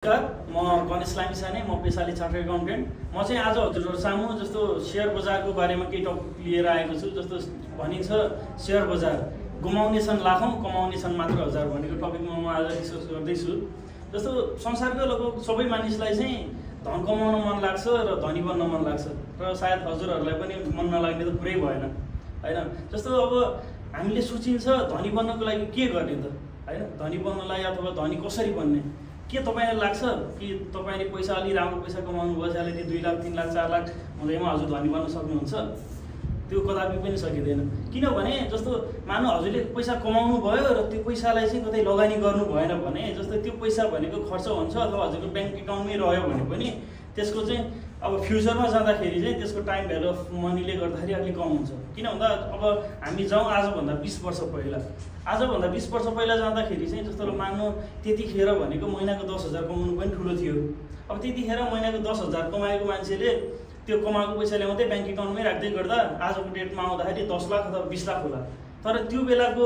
म गणेश लामिछाने म पेशाले chartered accountant. म चाहिँ आज हजुरहरु सामु जस्तो शेयर बजारको बारेमा केही टपिक लिएर आएको छु। जस्तो भनिन्छ शेयर बजार गुमाउने छन् लाखौं कमाउने छन् मात्र हजार भनेको टपिकमा म आज डिस्कस गर्दै छु। जस्तो संसारको लगभग सबै मानिसलाई चाहिँ धन कमाउन मन लाग्छ र धनी बन्न मन लाग्छ र सायद हजुरहरुलाई पनि मन नलाग्ने त कुरै भएन हैन। जस्तो अब हामीले सोचिन्छ धनी बन्नको लागि के गर्ने त हैन, धनी बन्नलाई अथवा धनी कसरी बन्ने के तपाईलाई लाग्छ कि तपाईले पैसा अलि राम्रो पैसा कमाउनु भयो त्यसले 2 लाख 3 लाख 4 लाख हुँदैमा हजुर धनी बन्न सक्नुहुन्छ? त्यो कदापि पनि सकिदैन। किनभने जस्तो मानव हजुरले पैसा कमाउनु भयो र त्यो पैसालाई चाहिँ कतै लगानी गर्नु भएन भने जस्तो त्यो पैसा भनेको खर्च हुन्छ अथवा हजुरको बैंक एकाउन्टमै रह्यो भने पनि त्यसको चाहिँ अब फ्युचरमा जाँदाखेरि चाहिँ त्यसको टाइम भ्यालु अफ मनीले गर्दाखेरि अलि कम हुन्छ। किन भन्दा अब हामी जाउँ आजभन्दा 20 वर्ष पहिला, आजभन्दा 20 वर्ष पहिला जाँदाखेरि चाहिँ जस्तो मान्नु त्यतिखेर भनेको महिनाको 10,000 कमाउनु पनि ठुलो थियो। अब त्यतिखेर महिनाको 10,000 कमाएको मान्छेले त्यो कमाएको पैसा ल्याउँदै बैंक एकाउन्टमै राख्दै गर्दा आजको डेटमा आउँदाखेरि 10 लाख अथवा 20 लाख होला। तर त्यो बेलाको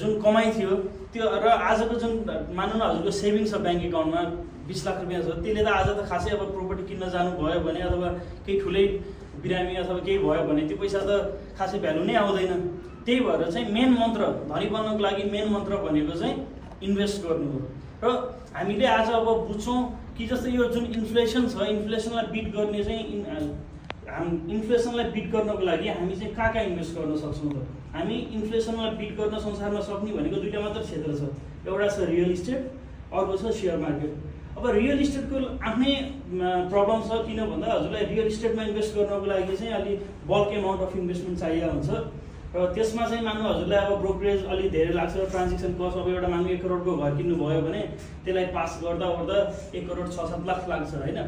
जुन कमाइ थियो त्यो र आजको जुन मान्नु न हजुरको सेभिङ छ बैंक एकाउन्टमा 20 लाख रुपैयाँ छ, त्यसले त आज त खासै अब प्रोपर्टी किन्न जानु भयो भने अथवा केही ठुलै बिरामी अथवा केही भयो भने त्यो पैसा त खासै भ्यालु नै आउँदैन। त्यही भएर चाहिँ मेन मन्त्र धनी बन्नको लागि मेन मन्त्र भनेको चाहिँ इन्भेस्ट गर्नु हो। र हामीले आज अब बुझ्छौँ कि जस्तो यो जुन इन्फ्लेसन छ, इन्फ्लेसनलाई बिट गर्ने चाहिँ इन्फ्लेसनलाई बिट गर्नको लागि हामी चाहिँ कहाँ इन्भेस्ट गर्न सक्छौँ त? हामी इन्फ्लेसनलाई बिट गर्न संसारमा सक्ने भनेको दुईटा मात्र क्षेत्र छ। एउटा छ रियल इस्टेट, अर्को छ सेयर मार्केट। अब रियल इस्टेटको आफ्नै प्रब्लम छ। किन भन्दा हजुरलाई रियल इस्टेटमा इन्भेस्ट गर्नको लागि चाहिँ अलि बल्क एमाउन्ट अफ इन्भेस्टमेन्ट चाहिएको हुन्छ र त्यसमा चाहिँ मान्नु हजुरलाई अब ब्रोकरेज अलि धेरै लाग्छ, ट्रान्जेक्सन कस्ट। अब एउटा मान्नु 1 करोडको घर किन्नु भयो भने त्यसलाई पास गर्दा ओर्दा 1 करोड 6-7 लाख लाग्छ हैन।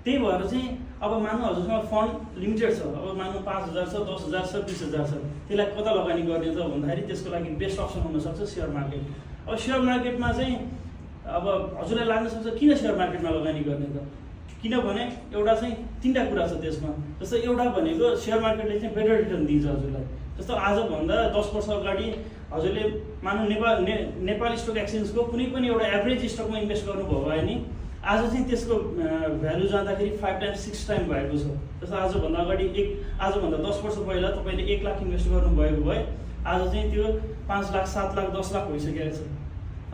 त्यही भएर चाहिँ अब मान्नु हजुरसँग फन्ड लिमिटेड छ, अब मान्नु 5,000 छ, 10,000 छ, 20,000 छ, त्यसलाई कता लगानी गर्ने त भन्दाखेरि त्यसको लागि बेस्ट अप्सन हुन सक्छ सेयर मार्केट। अब सेयर मार्केटमा चाहिँ अब हजुरलाई लाग्न सक्छ किन सेयर मार्केटमा लगानी गर्ने त? किनभने एउटा चाहिँ 3टा कुरा छ त्यसमा। जस्तो एउटा भनेको सेयर मार्केटले चाहिँ बेटर रिटर्न दिन्छ हजुरलाई। जस्तो आजभन्दा 10 वर्ष अगाडि हजुरले मान्नु नेपाल स्टक एक्सचेन्जको कुनै पनि एउटा एभरेज स्टकमा इन्भेस्ट गर्नुभयो भने नि आज चाहिँ त्यसको भ्यालु जाँदाखेरि 5 टाइम्स 6 टाइम भएको छ। जस्तो आजभन्दा अगाडि आजभन्दा 10 वर्ष पहिला तपाईँले 1 लाख इन्भेस्ट गर्नुभएको भए आज चाहिँ त्यो 5 लाख 7 लाख 10 लाख भइसकेको छ।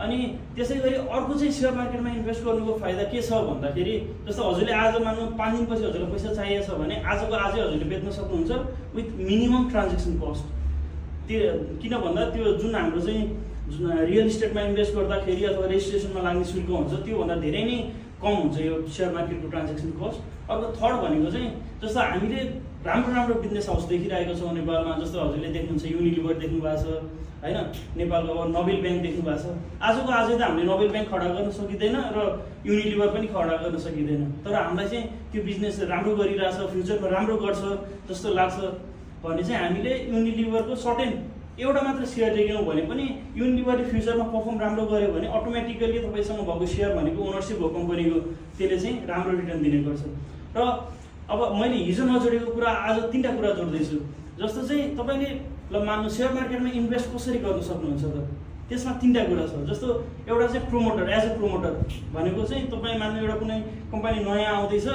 अनि त्यसै गरी अर्को चाहिँ सेयर मार्केटमा इन्भेस्ट गर्नुको फाइदा के छ भन्दाखेरि जस्तो हजुरले आज मान्नु 5 दिनपछि हजुरलाई पैसा चाहिएको छ भने आजको आजै हजुरले बेच्न सक्नुहुन्छ विथ मिनिमम ट्रान्जेक्सन कस्ट। त्यो किन भन्दा त्यो जुन हाम्रो चाहिँ रियल इस्टेटमा इन्भेस्ट गर्दाखेरि अथवा रेजिस्ट्रेसनमा लाग्ने शुल्क हुन्छ त्योभन्दा धेरै नै कम हुन्छ यो सेयर मार्केटको ट्रान्जेक्सन कस्ट। अर्को थर्ड भनेको चाहिँ जस्तो हामीले राम्रो बिजनेस हाउस देखिरहेको छौँ नेपालमा। जस्तो हजुरले देख्नुहुन्छ युनिलिभर देख्नु भएको छ हैन, नेपालको अब नोबेल ब्याङ्क देख्नु भएको छ। आजको आजै त हामीले नोबेल ब्याङ्क खडा गर्न सकिँदैन र युनिलिभर पनि खडा गर्न सकिँदैन। तर हामीलाई चाहिँ त्यो बिजनेस राम्रो गरिरहेछ, फ्युचरमा राम्रो गर्छ जस्तो लाग्छ भने चाहिँ हामीले युनिलिभरको सर्टेन एउटा मात्र सेयर लियौँ भने पनि युनिलिभरले फ्युचरमा पर्फर्म राम्रो गर्यो भने अटोमेटिकली तपाईँसँग भएको सेयर भनेको ओनरसिप हो कम्पनीको, त्यसले चाहिँ राम्रो रिटर्न दिने गर्छ। र अब मैले हिजो नजोडेको कुरा आज 3टा कुरा जोड्दैछु। जस्तो चाहिँ तपाईँले ल मान्नु सेयर मार्केटमा इन्भेस्ट कसरी गर्न सक्नुहुन्छ त? त्यसमा 3टा कुरा छ। जस्तो एउटा चाहिँ प्रोमोटर, एज अ प्रोमोटर भनेको चाहिँ तपाईँ मान्नु एउटा कुनै कम्पनी नयाँ आउँदैछ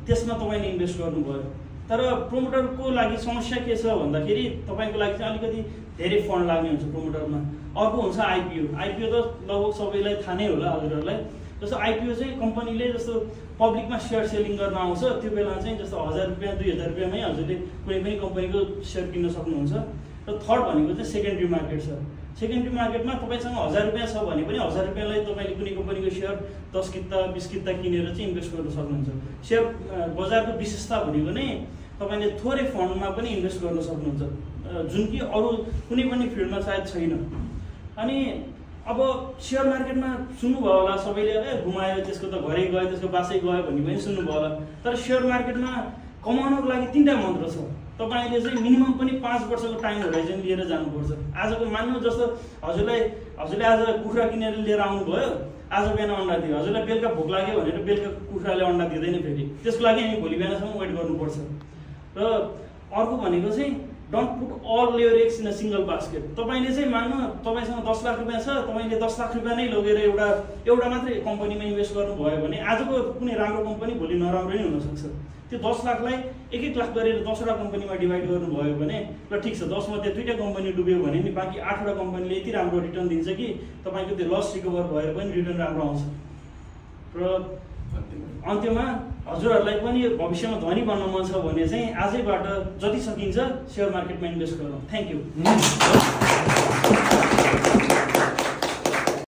त्यसमा तपाईँले इन्भेस्ट गर्नुभयो। तर प्रोमोटरको लागि समस्या के छ भन्दाखेरि तपाईँको लागि चाहिँ अलिकति धेरै फन्ड लाग्ने हुन्छ प्रोमोटरमा। अर्को हुन्छ आइपिओ। आइपिओ त लगभग सबैलाई थाहा नै होला हजुरहरूलाई। जस्तो आइपिओ चाहिँ कम्पनीले जस्तो पब्लिकमा सेयर सेलिङ गर्न आउँछ त्यो बेला चाहिँ जस्तो 1000 रुपैयाँ 2000 रुपैयाँमै हजुरले कुनै पनि कम्पनीको सेयर किन्न सक्नुहुन्छ। र थर्ड भनेको चाहिँ सेकेन्डरी मार्केट छ। सेकेन्डरी मार्केटमा तपाईँसँग 1000 रुपैयाँ छ भने पनि 1000 रुपैयाँलाई तपाईँले कुनै कम्पनीको सेयर 10 किता 20 किता किनेर चाहिँ इन्भेस्ट गर्न सक्नुहुन्छ। सेयर बजारको विशेषता भनेको नै तपाईँले थोरै फन्डमा पनि इन्भेस्ट गर्न सक्नुहुन्छ जुन कि अरू कुनै पनि फिल्डमा सायद छैन। अनि अब सेयर मार्केटमा सुन्नुभयो होला सबैले घुमायो त्यसको त घरै गयो त्यसको बासै गयो भन्ने पनि सुन्नुभयो होला। तर सेयर मार्केटमा कमाउनको लागि 3टा मन्त्र छ। तपाईँले चाहिँ मिनिमम पनि 5 वर्षको टाइम होराइजन लिएर जानुपर्छ। आजको मान्नु जस्तो हजुरले आज कुखुरा किनेर लिएर आउनुभयो, आज बिहान अन्डा दियो, हजुरलाई बेलुका भोक लाग्यो भनेर बेलुका कुखुराले अन्डा दिँदैन फेरि, त्यसको लागि हामी भोलि बिहानसम्म वेट गर्नुपर्छ। र अर्को भनेको चाहिँ don't put all your eggs in a single basket. तपाईँले चाहिँ मान्नु तपाईँसँग 10 लाख रुपियाँ छ, तपाईँले 10 लाख रुपियाँ नै लगेर एउटा मात्रै कम्पनीमा इन्भेस्ट गर्नुभयो भने आजको कुनै राम्रो कम्पनी भोलि नराम्रो नै हुनसक्छ। त्यो 10 लाखलाई 1-1 लाख गरेर 10वटा कम्पनीमा डिभाइड गर्नुभयो भने ल ठिक छ, 10 मध्ये 2टा कम्पनी डुब्यो भने नि बाँकी 8वटा कम्पनीले यति राम्रो रिटर्न दिन्छ कि तपाईँको त्यो लस रिकभर भएर पनि रिटर्न राम्रो आउँछ। र अन्त्यमा हजुरहरूलाई पनि भविष्यमा धनी बन्न मन छ भने चाहिँ आजैबाट जति सकिन्छ सेयर मार्केटमा इन्भेस्ट गरौँ। Thank you.